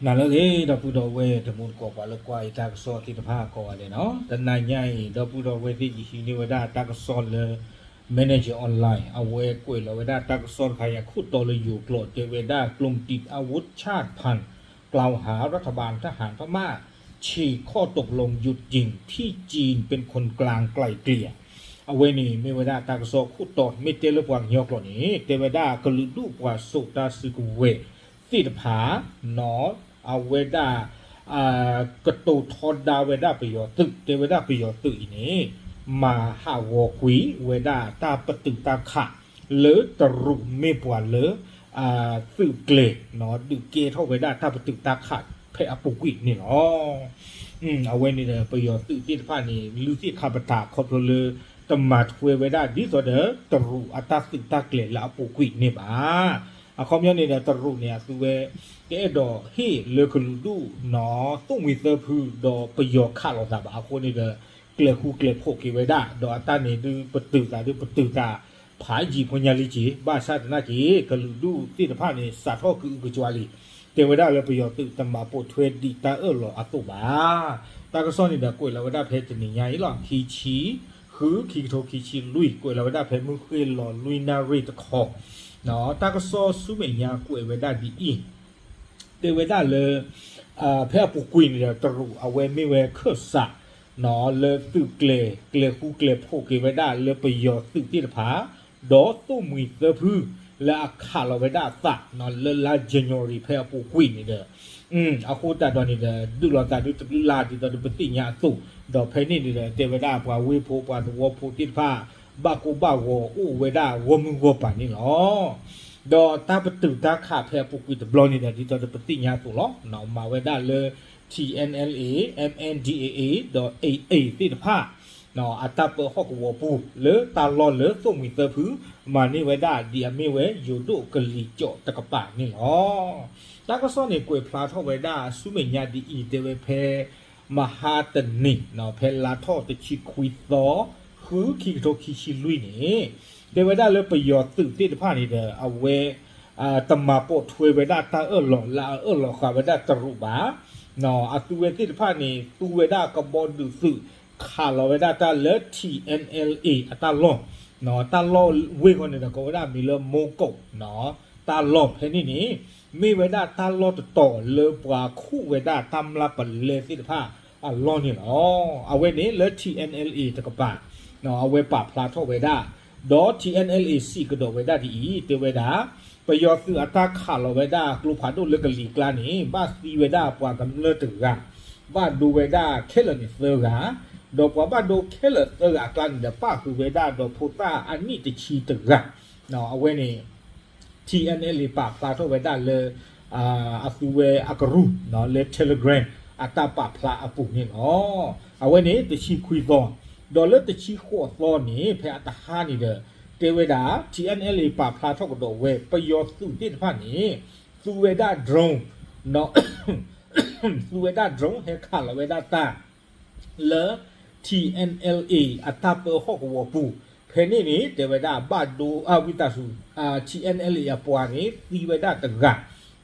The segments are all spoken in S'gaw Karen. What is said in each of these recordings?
နၤလၢအဂ့ၤ ဒီပုၢ်ဒီဝဲၢ်တံၤသကိး ပှၤလၢကွၢ်ယတၢ်ကစီၣ်သ့ၣ်တဖၣ်ကိးဂၤဒဲးန့ၣ်လီၤ. တနၤညါအံၤ ဒီပုၢ်ဒီဝဲၢ်သ့ၣ် ယဟံးန့ၢ်ဝဲဒၣ်တၢ်ကစီၣ်လၢ Manager Online အဝဲကွဲးလီၤဝဲဒၣ်တၢ်ကစီၣ်တခါအံၤ အခိၣ်တီလၢယိၤကျိာ် တဲဝဲဒၣ် กลุ่มติดอาวุธชาติพันธุ์ กล่าวหารัฐบาลทหารพม่า ฉีกข้อตกลงหยุดยิงที่จีนเป็นคนกลางไกล่เกลี่ย အဝဲန့ၣ်မ့ၢ်ဝဲဒၣ်တၢ်ကစီၣ်ခိၣ်တီ မ့ၢ်တဲလၢပှၤကညီကျိာ်န့ၣ် တဲဝဲဒၣ်ကလုာ်ဒူၣ်ပှၤစိာ်တၢ်စုကဝဲၤသ့ၣ်တဖၣ် အဝဲဒၣ် ကတိၤထီဒါဝဲဒၣ်ပယီၤသုး တဲဝဲဒၣ်ပယီၤသုးအံၤန့ၣ် မၤဟးဂီၤကွံာ်ဝဲဒၣ်တၢ်ပတုာ်တၢ်ခး လၢတရူးမ့ၢ်ပှၤလၢ သုးကျဲၤ ဒုးကဲထီၣ်ဝဲဒၣ်တၢ်ပတုာ်တၢ်ခးဖဲအပူၤကွံာ်န့ၣ်လီၤ. အဝဲန့ၣ်ဒီး ပယီၤသုးသ့ၣ်တဖၣ်န့ၣ် လုၢ်သ့ၣ်ခါပတာ်ခီဖျိလၢ တမၤထွဲဝဲဒၣ်ဒ်သိးဒီးတရူးအတၢ်သုးတၢ်ကျဲၤလၢအပူၤကွံာ်န့ၣ်ဘၣ်. အခီပညီန့ၣ်ဒီး တရူးန့ၣ် အသုဝဲ တအဲၣ်ဒိးဟ့ၣ်လၢကလုာ်ဒူၣ် နီၢ်သိၣ်မှံၤသၢဖု ဒီးပယီၤခးလိာ်သးဘၣ်အဃိန့ၣ်ဒီး ကျဲၤဃူကျဲၤဖိးက့ၤဝဲဒၣ် ဒီးအတၢ်န့ၣ်ဒုးပတုာ်သးဒုးပတုာ်သး ဖးယံာ်ဖိညါလံက့ၤ ဘၣ်ဆၣ်သနာ်က့ ကလုာ်ဒူၣ်သ့ၣ်တဖၣ်န့ၣ် စးထီၣ်ကအုကကွါလံ တဲဝဲဒၣ်လၢပယီၤသုးတမၤပိာ်ထွဲဒံးတၢ်အၢၣ်လီၤအသိးဘၣ်. တၢ်ကစီၣ်န့ၣ်ဒီး ကွဲးလီၤဝဲဒၣ်ဖဲတနံၤညါအံၤလီၤ ခံဆံဃု ခံကထိခံဆံလွံၢ် ကွဲးလီၤဝဲဒၣ်ဖဲမုၢ်ဃ့ၢ်လီၤလွံၢ်နၣ်ရံၣ်တခီ တၢ်ကစီၣ်ဆူမဲာ်ညါကွဲးဝဲဒၣ်ဒ်အံၤ တဲဝဲဒၣ်လၢ ဖဲအပူၤကွံာ်န့ၣ်ဒီး တရူးအဝဲမ့ၢ်ဝဲခၢၣ်စး လၢသုးကျဲၤ ကျဲၤဃူကျဲၤဖိးက့ၤဝဲဒၣ်လၢပယီၤသုးသ့ၣ်တဖၣ် ဒီးသိၣ်မှံၤသၢဖု လၢအခးလီၤဝဲဒၣ်အသး လၢလါ January ဖဲအပူၤကွံာ်န့ၣ်ဒီး အဃိသတးဒီးန့ၣ်ဒီး ဒုးလိာ်သးဒုးတဘျုးလၢ်ဒ်သိးဒီးပသ့ၣ်ညါအသိး ဒီးဖဲန့ၣ်န့ၣ်ဒီး တဲဝဲဒၣ်ပှၤဝ့ၢ်ဖိပှၤသဝီဖိသ့ၣ်တဖၣ် ဘၣ်ကိၢ်ဘၣ်ဂီၤအိၣ်ဝဲဒၣ်ဂီၢ်မုၢ်ဂီၢ်ပၤန့ၣ်လီၤ. ဒီးတၢ်ပတုာ်တၢ်ခးဖဲအပူၤကွံာ်တဘျီန့ၣ်ဒီး ဒ်သိးဒီးပသ့ၣ်ညါအသိးလီၤ. မၤဝဲဒၣ်လၢ ထံၣ်အဲၣ်အဲၣ်လ်အ့ၣ်, အမ်ၣ်အၣ်ဒ်အ့ၣ်အ့ၣ် ဒီး AA သ့ၣ်တဖၣ် အတၢ်ပၢဟီၣ်ကဝီၤပူၤ လၢတၢ်လီၢ်လၢသိၣ်မှံၤသၢဖု မၤန့ၢ်ဝဲဒၣ်ဒ်အမ့ၢ်ဝဲယိၤဒိၣ်ကလံၤစိးတကပၤန့ၣ်လီၤ. တၢ်ကစီၣ်န့ၣ်ကွဲးဖျါထီၣ်ဝဲဒၣ်ဆူမဲာ်ညါဒ်အံၤ တဲဝဲဖဲ မဟါတနံၤ ဖဲလါထီၣ်တဆံခွံသီ ဃု ခံကထိခံဆံလွံၢ်န့ၣ် တဲဝဲဒၣ်လၢပယီၤသုးသ့ၣ်တဖၣ်န့ၣ်ဒီး အဝဲ တမၤပိာ်ထွဲဝဲဒၣ်တၢ်အၢၣ်လီၤလၢအအၢၣ်လီၤဃာ်ဝဲဒၣ်တရူးဘၣ်. အသုဝဲသ့ၣ်တဖၣ်န့ၣ် သူဝဲဒၣ်ကဘီဒုးသုး ခးလီၤဝဲဒၣ်တၢ်လၢ ထံၣ်အဲၣ်အဲၣ်လ်အ့ၣ် အတၢ်လီၢ်, တၢ်လီၢ်ဝ့ၢ်ဃီန့ၣ်ဒီး ကိးဝဲဒၣ်မံၤလၢ မိကိး တၢ်လီၢ်ဖဲန့ၣ်န့ၣ် မ့ၢ်ဝဲဒၣ်တၢ်လီၢ်တတီၤလၢပှၤခူၣ်ဝဲဒၣ်တၢ်မျၢ်ပလဲသ့ၣ်တဖၣ်အလီၢ်န့ၣ်လီၤ. အဝဲန့ၣ်လၢ ထံၣ်အဲၣ်အဲၣ်လ်အ့ၣ် တကပၤ အဝဲပာ်ဖျါထီၣ်ဝဲဒၣ်, ဒီး ထံၣ်အဲၣ်အဲၣ်လ်အ့ၣ် စံးကဒီးဝဲဒၣ်ဒ်အံၤ တဲဝဲဒၣ် ပယီၤသုးအတၢ်ခးလီၤဝဲဒၣ်ကျိဖးဒိၣ်လၢကလံၤကျါန့ၣ် ဘၣ်သံဝဲဒၣ်ပှၤကမျၢၢ်တဂၤ, ဘၣ်ဒိဝဲဒၣ်ခဲလၢာ်န့ၣ်သၢဂၤ, ဒီးပှၤဘၣ်ဒိခဲလၢာ်သၢဂၤအကျါန့ၣ်ဒီး ပၣ်ဃုာ်ဝဲဒၣ်ဒီးဖိသၣ်အနံၣ်တဆံတဂၤ, အဝဲန့ၣ် ထံၣ်အဲၣ်အဲၣ်လ်အ့ၣ် ပာ်ဖျါထီၣ်ဝဲဒၣ်လၢ အသုဝဲအကရူၢ် လၢ Telegram အတၢ်ပာ်ဖျါအပူၤန့ၣ်လီၤ. အဝဲန့ၣ်တဆံခွံသီ, ဒီးလၢတဆံဃိးသီန့ၣ် ဖဲအတဟါန့ၣ်ဒီး တဲဝဲဒၣ် ထံၣ်အဲၣ်အဲၣ်လ်အ့ၣ် ပာ်ဖျါထီၣ်ကဒီးဝဲ ပယီၤသုးသ့ၣ်တဖၣ်န့ၣ် သူဝဲဒၣ် drone သူဝဲဒၣ် drone ဟဲခးလီၤဝဲဒၣ်တၢ် လၢ ထံၣ်အဲၣ်အဲၣ်လ်အ့ၣ် အတၢ်ပၢဟီၣ်ကဝီၤပူၤ, ဖဲန့ၣ်န့ၣ် တဲဝဲဒၣ်ဘၣ်ဒိ အဝံသးစူၤ ထံၣ်အဲၣ်အဲၣ်လ်အ့ၣ် အပှၤန့ၣ် သံဝဲဒၣ်တဂၤ,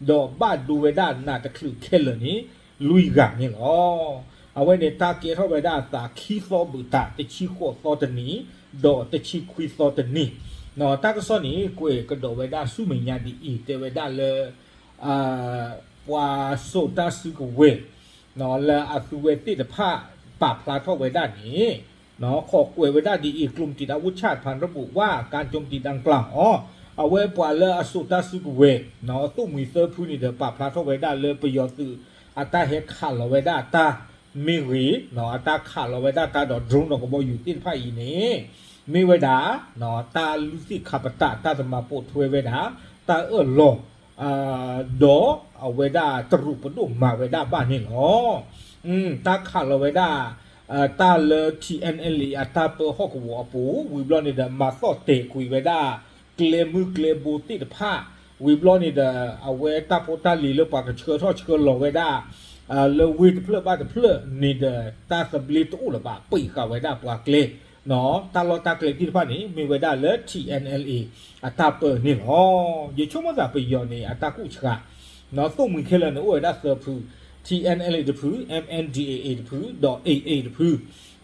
ဒီးဘၣ်ဒိဝဲဒၣ်နးတချုးခဲလၢာ်န့ၣ် လွံၢ်ဂၤန့ၣ်လီၤ. အဝဲန့ၣ်တၢ်ကဲထီၣ်ဝဲဒၣ်အသးခံသီဘုးတၢ် တဆံဃိးသီတနံၤ, ဒီးတဆံခွံသီတနံၤ, တၢ်ကစီၣ်န့ၣ် ကွဲးကဒီးဝဲဒၣ်ဆူမဲာ်ညါဒ်အံၤ တဲဝဲဒၣ်လၢ ပှၤစိာ်တၢ်စုကဝဲၤ လၢအသုဝဲသ့ၣ်တဖၣ်ပာ်ဖျါထီၣ်ဝဲဒၣ်န့ၣ် ခိးကွဲးဝဲဒၣ်ဒ်အံၤ กลุ่มติดอาวุธชาติพันธุ์ระบุว่าการโจมตีดังกล่าว အဝဲပှၤလၢအစိာ်တၢ်စုကဝဲၤ သိၣ်မှံၤသၢဖုန့ၣ်ဒီး ပာ်ဖျါထီၣ်ဝဲဒၣ်လၢပယီၤသုး အတၢ်ဟဲခးလီၤဝဲဒၣ်တၢ်မ့ၢ်ဂ့ၤ, အတၢ်ခးလီၤဝဲဒၣ်တၢ်ဒီး drone ဒီးကဘီယူၤသ့ၣ်တဖၣ်အံၤန့ၣ် မ့ၢ်ဝဲဒၣ် တၢ်လုၢ်သ့ၣ်ခါပတာ် တၢ်တမၤပိာ်ထွဲဝဲဒၣ် တၢ်အၢၣ်လီၤ ဒီးအဝဲဒၣ်တရူးပဒိၣ်မၤဝဲဒၣ်ဘၣ်န့ၣ်လီၤ. တၢ်ခးလီၤဝဲဒၣ် တၢ်လၢ ထံၣ်အဲၣ်အဲၣ်လ်အ့ၣ် အတၢ်ပၢဟီၣ်ကဝီၤအပူၤ ဝံၤဘျီန့ၣ်ဒီး မၤသီၣ်တဲာ်ကွံာ်ဝဲဒၣ် ကျဲမုၢ်ကျဲဘိသ့ၣ်တဖၣ်, ဝံၤဘျီန့ၣ်ဒီး အဝဲတၢ်ဖိတၢ်လံၤလၢပှၤကဆှၢထီၣ်ဆှၢလီၤဝဲဒၣ် လၢဝ့ၢ်တဖျၢၣ်ဘၣ်တဖျၢၣ်န့ၣ်ဒီး တၢ်သဘျ့တအိၣ်လၢၤဘၣ် ပံာ်ဃာ်ဝဲဒၣ်ပှၤကျဲ တၢ်လီၢ်တၢ်ကျဲသ့ၣ်တဖၣ်န့ၣ် မ့ၢ်ဝဲဒၣ်လၢ ထံၣ်အဲၣ်အဲၣ်လ်အ့ၣ် အတၢ်ပၢန့ၣ်လီၤ. ယဆိကမိၣ်သးပယီၤန့ၣ် အတၢ်ကူၣ်ဆှး သိၣ်မှံၤခဲလၢာ်န့ၣ် အိၣ်ဝဲဒၣ်သၢဖု, T N L A တဖု, M N D A A တဖု, ဒီး A A တဖု.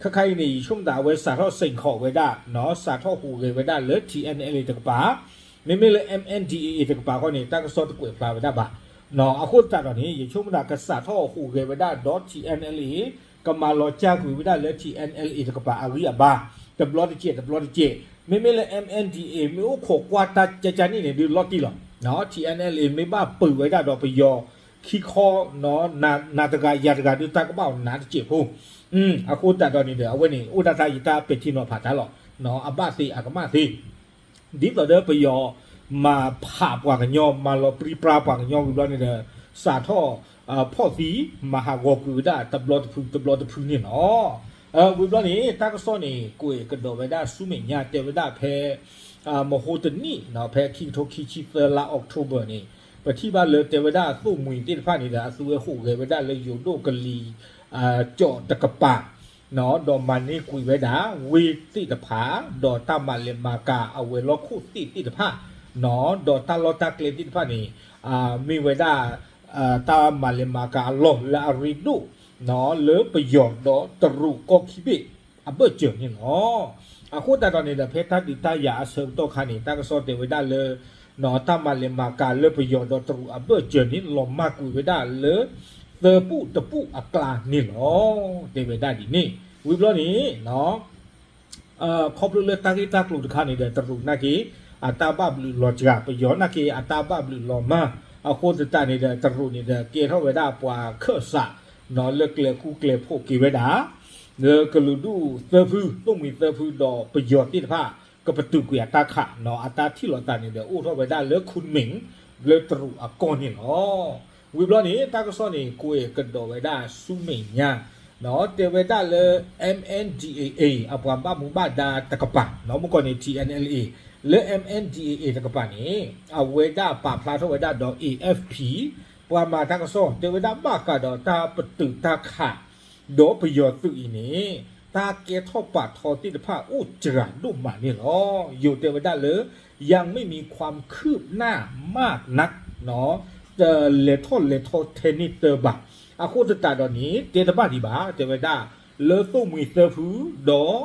ခဲခါအံၤန့ၣ် ယဆိကမိၣ်သးအဝဲစးထီၣ်စ့ၢ်ကီးဝဲဒၣ်, စးထီၣ်ဟူးဂဲၤဝဲဒၣ်လၢ T N L A တကပၤ, မ့မ့ၢ်လၢ M N D A A တကပၤဃီန့ၣ် တၢ်ကစီၣ်တကွဲးဖျါဝဲဒၣ်ဘၣ်. အဃိသတးဒီးန့ၣ် ယဆိကမိၣ်သးကစးထီၣ်ဟူးဂဲၤဝဲဒၣ်ဒီး T N L A ကမၤလီၤကၢ်ကွံာ်ဝဲဒၣ်လၢ T N L A တကပၤအဂံၢ်အဘါ, တဘျီတကဲး တဘျီတကဲး. မ့မ့ၢ်လၢ M N D A မ့ၢ်အိၣ်ခိးကွၢ်တၢ်ကကန့ၣ်န့ၣ် ဒုးလီၤတံၢ်လီၤ. T N L A မ့ၢ်ဘၣ်ပၢၤဝဲဒၣ်ဒီးပယီၤခံခီ, နၤတဂၤယၤတဂၤဒုး တၢ်ကဘၣ်အီၤနးတစဲးဖိ. အဃိသတးဒီးန့ၣ်ဒီး အဝဲန့ၣ် အိၣ်ဒၣ်တၢ်ယတၢ်ပဲာ်ထံနီၤဖးတၢ်လီၤ. အဘၣ်သ့အကမၣ်သ့ ဒ်သိးဒီးပယီၤမၤဖးပှၤကညီ, မၤလီၤပြံပြါပှၤကညီဝံၤဘျီန့ၣ်ဒီး စးထီၣ်ဖီၣ်သံ မၤဟးဂီၤကွံာ်ဝဲဒၣ် တဘျီတဖု တဘျီတဖုန့ၣ်လီၤ. ဝံၤဘျီန့ၣ် တၢ်ကစီၣ်န့ၣ် ကွဲးကဒီးဝဲဒၣ်ဆူမဲာ်ညါ တဲဝဲဒၣ်ဖဲ မဟိတနံၣ် ဖဲခံကထိခံဆံသၢလါ October န့ၣ် ပထံၣ်ဘၣ်လၢတဲဝဲဒၣ်သိၣ်မှံၤသ့ၣ်တဖၣ်န့ၣ်ဒီး အသုဝဲဟူးဂဲၤဝဲဒၣ်လၢယိၤဒိၣ်ကလံၤကၠီၣ်တကပၤ ဒီးမၤန့ၢ်ကွံာ်ဝဲဒၣ် ဝ့ၢ်သ့ၣ်တဖၣ်, ဒီးတၢ်မၤလဲၤမၤကၤအဝဲၤလီၢ်ခိၣ်သ့ၣ်သ့ၣ်တဖၣ်, ဒီးတၢ်လီၢ်တၢ်ကျဲသ့ၣ်တဖၣ်န့ၣ် မ့ၢ်ဝဲဒၣ် တၢ်မၤလဲၤမၤကၤအလီၢ်လၢအရ့ဒိၣ် လၢပယီၤဒီးတရူးကီၢ်ခံဘ့ၣ်အဘၢၣ်စၢၤန့ၣ်လီၤ. အဃိသတးဒီးန့ၣ်ဒီး ဖဲတၢ်ဒုးတၢ်ယၤအဆၢကတီၢ်ခါန့ၣ် တၢ်ကစီၣ်တဲဝဲဒၣ်လၢ တၢ်မၤလဲၤမၤကၤလၢပယီၤဒီးတရူးအဘၢၣ်စၢၤန့ၣ် လီၤမၢ်ကွံာ်ဝဲဒၣ်လၢ သၢပူၣ်တပူၣ်အကျါန့ၣ်လီၤ. တဲဝဲဒၣ်ဒ်န့ၣ် ဝံၤဘျီန့ၣ် ခီဖျိလၢတၢ်ဂ့ၢ်တၢ်ကျိၤတခါန့ၣ်ဒီး တရူးနာ်က့ အတၢ်ဘၣ်ဘျုးလီၤစှၤ, ပယီၤနာ်က့ အတၢ်ဘၣ်ဘျုးလီၤမၢ်. အဃိသတးန့ၣ်ဒီး တရူးန့ၣ်ဒီး ကဲထီၣ်ဝဲဒၣ်ပှၤခၢၣ်စး လၢကျဲၤဃူကျဲၤဖိးက့ၤဝဲဒၣ် လၢကလုာ်ဒူၣ်သၢဖု, သိၣ်မှံၤသၢဖုဒီးပယီၤသ့ၣ်တဖၣ် ကပတုာ်ကွံာ်အတၢ်ခး, အတၢ်ထံၣ်လိာ်သးန့ၣ်ဒီး အိၣ်ထီၣ်ဝဲဒၣ်လၢ Kunming လၢတရူးအကီၢ်န့ၣ်လီၤ. ဝံၤဘျီန့ၣ် တၢ်ကစီၣ်န့ၣ် ကွဲးကဒီးဝဲဒၣ်ဆူမဲာ်ညါ တဲဝဲဒၣ်လၢ M N D A A အပှၤဘၣ်မူဘၣ်ဒါတကပၤ, မုၢ်ကီၢ်န့ၣ် T N L A လၢ M N D A A တကပၤန့ၣ် အဝဲဒၣ်ပာ်ဖျါထီၣ်ဝဲဒၣ်ဒီး A F P ပှၤမၤတၢ်ကစီၣ် တဲဝဲဒၣ်ဘၣ်ဃးဒီးတၢ်ပတုာ်တၢ်ခး ဒီးပယီၤသုးအံၤန့ၣ် တၢ်ကဲထီၣ်ပာ်ထီသ့ၣ်တဖၣ်အိၣ်စှၤဒိၣ်မးန့ၣ်လီၤ. ယိၤတဲဝဲဒၣ်လၢ ยังไม่มีความคืบหน้ามากนัก တလဲၤထီၣ်လဲၤထီထဲန့ၣ်တၢ်ဘၣ်. အဃိသတးဒီးန့ၣ် တဲတဘၣ်ဒံးဘၣ် တဲဝဲဒၣ် လၢသိၣ်မှံၤသၢဖု ဒီး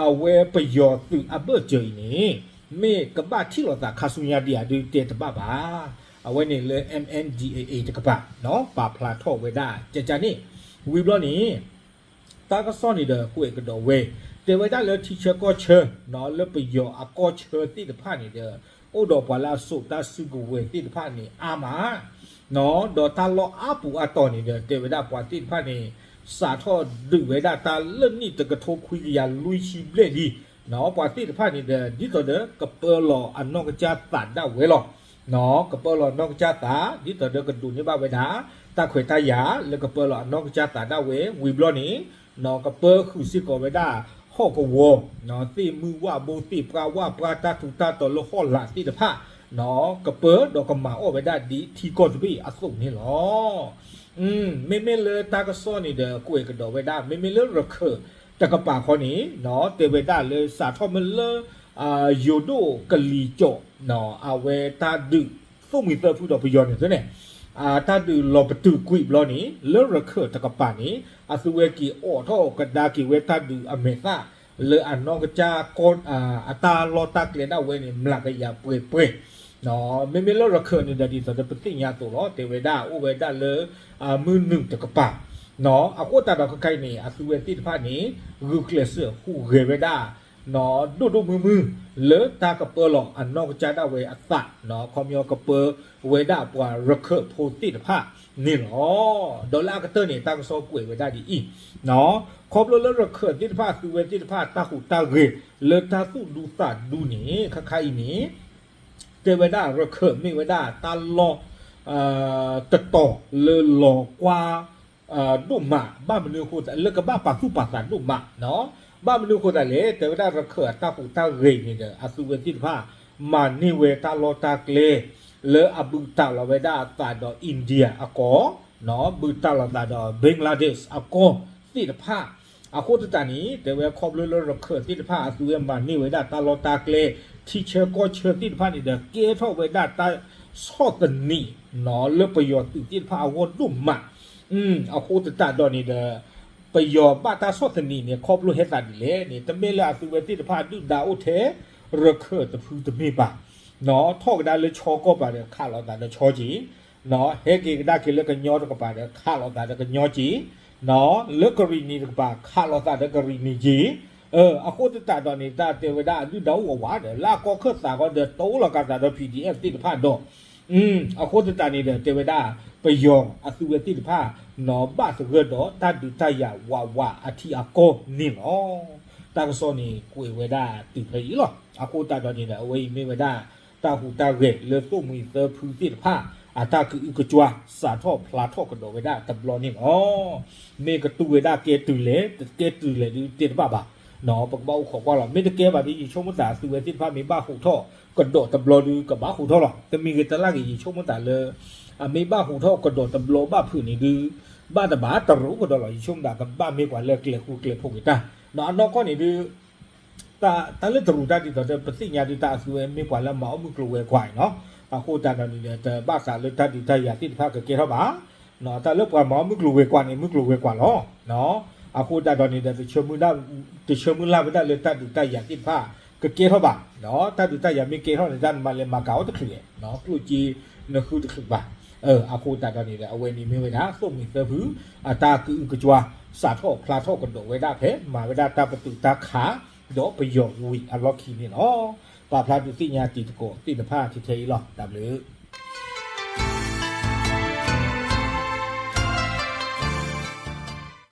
အဝဲပယီၤသုးအဘၢၣ်စၢၤအံၤန့ၣ် မ့ၢ်ကဘၣ်ထံၣ်လိာ်သးခါဆူညါဒံးဧါဒုးတဲတဘၣ်ဘၣ်. အဝဲန့ၣ်လၢ M N D A A တကပၤ ပာ်ဖျါထီၣ်ဝဲဒၣ်ကကန့ၣ် ဝံၤဘျီန့ၣ် တၢ်ကစီၣ်န့ၣ်ဒီးကွဲးကဒီးဝဲ တဲဝဲဒၣ်လၢထံဆၢကီၢ်ဆၢ လၢပယီၤအကီၢ်ဆၢသ့ၣ်တဖၣ်န့ၣ်ဒီး အိၣ်ဒီးပှၤလၢအစိာ်တၢ်စုကဝဲၤသ့ၣ်တဖၣ်န့ၣ်အါမး ဒီးတၢ်လီၢ်အါပူၤအါတီၤန့ၣ်ဒီး တဲဝဲဒၣ်ပှၤသ့ၣ်တဖၣ်န့ၣ် စးထီၣ်ဒုးဝဲဒၣ်တၢ်လၢနံၣ်တကထိခွံကယၤလွံၢ်ဆံဘျဲၣ်လံ. ပှၤသ့ၣ်တဖၣ်န့ၣ်ဒီး ဒ်သိးဒီးကပၢလီၤအနီၢ်ကစၢ်သးဒၣ်ဝဲလီၤ. ကပၢလီၤအနီၢ်ကစၢ်သး ဒ်သိးဒီးကဒိးန့ၢ်ဘၣ်ဝဲဒၣ် တၢ်ခွဲးတၢ်ယာ်လၢကပၢလီၤအနီၢ်ကစၢ်သးဒၣ်ဝဲ ဝံၤဘျီန့ၣ် ကပၢဃုာ်စ့ၢ်ကီးဝဲဒၣ် ဟီၣ်ကဝီၤ သ့ၣ်မုၢ်ဝၣ်ဘိသ့ၣ်ပှၢ်ဝၣ်ပှၢ်တၢ်ထူးတၢ်တီၤလၢဟီၣ်လာ်သ့ၣ်တဖၣ် ကပၢဒီးကမၤအီၣ်ဝဲဒၣ်ဒ်ထံကီၢ်တဘ့ၣ်အသိးန့ၣ်လီၤ. မ့မ့ၢ်လၢတၢ်ကစီၣ်န့ၣ်ဒီးကွဲးကဒီးဝဲဒၣ် မ့မ့ၢ်လၢရခၢၣ်တကပၤဃီန့ၣ် တဲဝဲဒၣ်လၢစးထီၣ်မ့ၢ်လၢ ယိၤဒိၣ်ကလံၤကၠီၣ် အဝဲတၢ်ဒုး သိၣ်မှံၤသၢဖုဒီးပယီၤန့ၣ်သ့န့ၣ် တၢ်ဒုးလီၤပတုာ်ကွံာ်ဘျီန့ၣ် လၢရခၢၣ်တကပၤန့ၣ် အသုဝဲက့ၤအိးထီၣ်ကဒါက့ၤဝဲတၢ်ဒုးအမဲာ်သၣ် လၢအနီၢ်ကစၢ်ကီၢ် အတၢ်လီၢ်တၢ်ကျဲဒၣ်ဝဲန့ၣ် မျးကယၤပှဲၤပှဲၤ မ့မ့ၢ်လၢရခၢၣ်န့ၣ်ဒီး ဒ်သိးဒီးပသ့ၣ်ညါအသိးလီၤ တဲဝဲဒၣ်အိၣ်ဝဲဒၣ်လၢ မုၢ်နုာ်တကပၤ အဃိသတးဒီးခဲခါအံၤန့ၣ် အသုဝဲသ့ၣ်တဖၣ်န့ၣ် ဂုာ်ကျဲးစၢးဟူးဂဲၤဝဲဒၣ် ဒိၣ်ဒိၣ်မုၢ်မုၢ် လၢတၢ်ကပၢလီၤအနီၢ်ကစၢ်ဒၣ်ဝဲအသး ခီပညီကပၢဝဲဒၣ်ပှၤရခၢၣ်ဖိသ့ၣ်တဖၣ်န့ၣ်လီၤ. ဒီးလၢအကတၢၢ်န့ၣ် တၢ်ကစီၣ်ကွဲးဝဲဒၣ်ဒ်အံၤ ခီဖျိလၢရခၢၣ်သ့ၣ်တဖၣ် အသုဝဲသ့ၣ်တဖၣ်တၢ်ဟူးတၢ်ဂဲၤ လၢတၢ်သူၣ်ဒူသးဒူန့ၣ် ခဲခါအံၤန့ၣ် တဲဝဲဒၣ်ရခၢၣ်မ့ၢ်ဝဲဒၣ်တၢ်လီၢ် တတီၤလၢလီၤကွၢ် ဒိၣ်မး ဘၣ်မနုၤအဃိသတး လၢကဘၣ်ပာ်သူၣ်ပာ်သးဒိၣ်မး ဘၣ်မနုၤအဃိသတးလဲၣ် တဲဝဲဒၣ်ရခၢၣ်အတၢ်ဟူးတၢ်ဂဲၤန့ၣ်ဒီး အသုဝဲသ့ၣ်တဖၣ် မၤန့ၢ်ဝဲတၢ်လီၢ်တၢ်ကျဲ လၢအဘူးတံၢ်လီၤဝဲဒၣ်အသးဒီး India အကီၢ် ဘူးတံၢ်လီၤသးဒီး Bangladesh အကီၢ်သ့ၣ်တဖၣ် အဃိသတးန့ၣ် တဲဝဲခီဖျိလၢရခၢၣ်သ့ၣ်တဖၣ် အသုဝဲမၤန့ၢ်ဝဲဒၣ်တၢ်လီၢ်တၢ်ကျဲ ထံဆၢကီၢ်ဆၢသ့ၣ်တဖၣ်န့ၣ်ဒီး ကဲထီၣ်ဝဲဒၣ်တၢ် ဆီၣ်သနံး လၢပယီၤသုးသ့ၣ်တဖၣ်အဂီၢ်ဒိၣ်မး. အဃိသတးဒီးန့ၣ်ဒီး ပယီၤဘၣ်တၢ်ဆီၣ်သနံးန့ၣ် ခီဖျိဟဲသးဒ်လဲၣ်န့ၣ် တမ့ၢ်လၢအသုဝဲသ့ၣ်တဖၣ်ဒုၣ်ဒါအိၣ်ထဲ ရခၢၣ်တဖုတမ့ၢ်ဘၣ်. ထီၣ်ကဒါလၢခၠီကီၢ်ပၤဒီး ခးလိာ်သးဒီးခၠီက့ၤ, ဟဲက့ၤကဒါက့ၤလၢကညီတကပၤဒီး ခးလိာ်သးဒီးကညီက့ၤ, လၢကရံၣ်နံၤတကပၤ ခးလိာ်သးဒီးကရံၣ်နံၤက့ၤ. အဃိသတးဒီးန့ၣ် တၢ်တဲဝဲဒၣ်အဒုၣ်ဒါအိၣ်အဝးဒီး လၢအကီၢ်ခၢၣ်သးဃီဒီး တအိၣ်လီၤကးသးဒီး PDF သ့ၣ်တဖၣ်ဒီး အဃိသတးန့ၣ်ဒီး တဲဝဲဒၣ် ပယီၤအသုဝဲသ့ၣ်တဖၣ် နီၢ်ဘၣ်သဂၢၢ်ဒီးတၢ်ဒုးတၢ်ယၤဝးဝးအထံအကီၢ်န့ၣ်လီၤ. တၢ်ကစီၣ်န့ၣ် ကွဲးဝဲဒၣ်တုၤဖဲအံၤလီၤ. အဃိသတးဒီးန့ၣ်ဒီး အဝဲအံၤမ့ၢ်ဝဲဒၣ် တၢ်ဟူးတၢ်ဂဲၤလၢသိၣ်မှံၤသၢဖုသ့ၣ်တဖၣ် အတၢ်ကအုကစွါ စးထီၣ်ဖျါထီၣ်ကဒီးဝဲဒၣ်တဘျီန့ၣ်လီၤ. မ့ၢ်ကတူၢ်ဝဲဒၣ်ကဲတုၤလဲၣ် တကဲတုၤလဲၣ်ဒုးတဲတဘၣ်ဘၣ်. ပကဘၣ်အိၣ်ခိးကွၢ်လီၤ. မ့ၢ်တကဲဘၣ်ဒီး ယဆိကမိၣ်သးအသုဝဲသ့ၣ်တဖၣ်မ့ၢ်ဘၣ်ဟူးထီၣ်ကဒီးတဘျီဒုး ကဘၣ်ဟူးထီၣ်လီၤ. တမံၤဂ့ၤတလၢ်ဂ့ၤ ယဆိကမိၣ်သးလၢ အမ့ၢ်ဘၣ်ဟူးထီၣ်ကဒီးတဘျီဘၣ်ဖုးန့ၣ်ဒုး ဘၣ်တဘၣ်တရူးကဒီးလီၤ. ယဆိကမိၣ်သးကဘၣ်မ့ၢ်ပှၤလၢကျဲၤဃူကျဲၤဖိးက့ၤတၢ် အနီၢ်ကီၢ်န့ၣ်ဒုး တၢ်လၢတရူးတၢ်ဒ်သိးဒီး ပသ့ၣ်ညါဒုး တၢ်အသုဝဲမ့ၢ်ပှၤလၢမၤအီၣ်မုၢ်ကျိၤဝဲၤကွာ်အံၤနီၤ. အဃိသတးဒီးန့ၣ်ဒီး တဘၣ်ဃးလၢတၢ်ဒုးတၢ်ယၤသ့ၣ်တဖၣ်ကကဲထီၣ်ဘၣ်. တၢ်လၢပှၤမၤအီၣ်မုၢ်ကျိၤဝဲၤကွာ်န့ၣ် မုၢ်ကျိၤဝဲၤကွာ်လီၤ. အဃိသတးဒီးန့ၣ်ဒီး တဆၢမုၢ်လၢ်ဝဲဒၣ်လၢတၢ်ဒုးတၢ်ယၤသ့ၣ်တဖၣ်ကကဲထီၣ်ဘၣ်. တၢ်ဒုးတၢ်ယၤမ့ၢ်ကဲထီၣ်န့ၣ် တၢ်နမၤလဲၤမၤကၤအီၣ်တချုးဧါ. ကျိၣ်စ့နဃုတချုးဘၣ်. အဃိသတးဒီးန့ၣ်ဒီး အဝဲန့ၣ်မ့ၢ်ဝဲဒၣ် သိၣ်မှံၤသၢဖု အတၢ်ကအုကစွါ စးထီၣ်ဖျါထီၣ်ကဒီးဝဲဒၣ်ဖဲ မၤဝဲဒၣ်တၢ်ပတုာ်တၢ်ခး ဒီးပယီၤဝံၤအလီၢ်ခံန့ၣ်လီၤ. ပာ်ဖျါဒုးသ့ၣ်ညါတံၤသကိးသ့ၣ်တဖၣ်ထဲအံၤလီၤ. တၢ်ဘျုး